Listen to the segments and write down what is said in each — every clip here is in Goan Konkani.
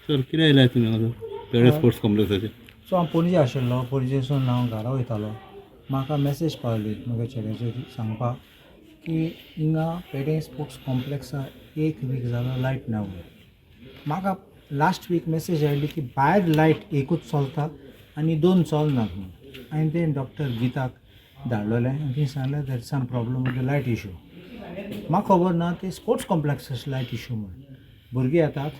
सर, कितें आयला तुमी हांगा पेडे स्पोर्ट्स कॉम्प्लेक्साचेर? सो हांव पणजे आशिल्लो. पणजेसून हांव घरा वयतालो. म्हाका मॅसेज पावली म्हज्या चेड्याचेर सांगपाक की हिंगा पेडे स्पोर्ट्स कॉम्प्लेक्सा एक वीक जालो लायट ना म्हणून. म्हाका लास्ट वीक मॅसेज आयली की भायर लायट एकूच चलता आनी दोन चलनात म्हणून. हांवें तें डॉक्टर गीताक धाडलेलें आनी तिणें सांगलें, "There some problem with the light issue." म्हाका खबर ना ते स्पोर्ट्स कॉम्प्लेक्साचे लायट इशू म्हूण. भुरगीं येतात,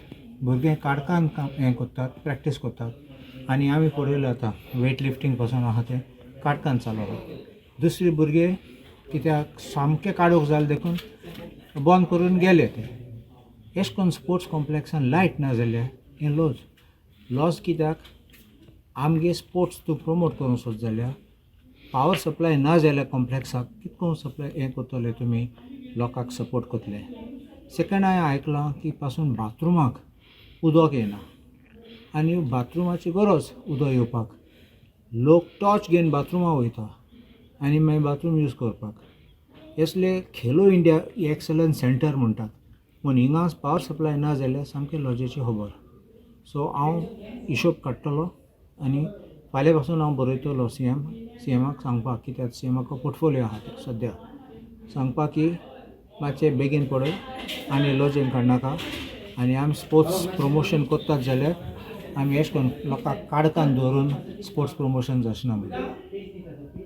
भुरगे काळखान काम हें करतात, प्रॅक्टीस करतात आनी आमी पळयलें आतां वेट लिफ्टींग पासून आहा तें काळखान चालू आहा. दुसरी भुरगे कित्याक सामकें काळोख जालें देखून बंद करून गेले ते. एशें करून स्पोर्ट्स कॉम्प्लेक्सान लायट ना जाल्यार हें लॉस. लॉस कित्याक, आमगे स्पोर्ट्स तूं प्रमोट करूंक सोद जाल्यार पावर सप्लाय ना जाल्यार कॉम्प्लेक्साक कितें करून सप्लाय हें करतले तुमी, लोकांक सपोर्ट करतले? सेकंड, हांवें आयकलां की पासून बाथरुमाक उदक येना आनी बाथरुमाची गरज उदक येवपाक. लोक टॉर्च घेवन बाथरुमा वयता आनी मागीर बाथरूम यूज करपाक. असले खेलो इंडिया एक्सलन्स सेंटर म्हणटात, पूण हिंगा पावर सप्लाय ना जाल्यार सामकें लजेची खबर. सो हांव हिशोब काडटलो आनी फाल्यां पासून हांव बरयतलो सी एमाक सांगपाक, कित्याक सी एमाको पोर्टफोलियो आहा तो सद्या, सांगपाक की मातशें बेगीन पळय आनी लजेन काडनाका. आनी आमी स्पोर्ट्स प्रमोशन करतात जाल्यार आमी एशें करून लोकांक काळखान दवरून स्पोर्ट्स प्रमोशन जावचें ना म्हणून.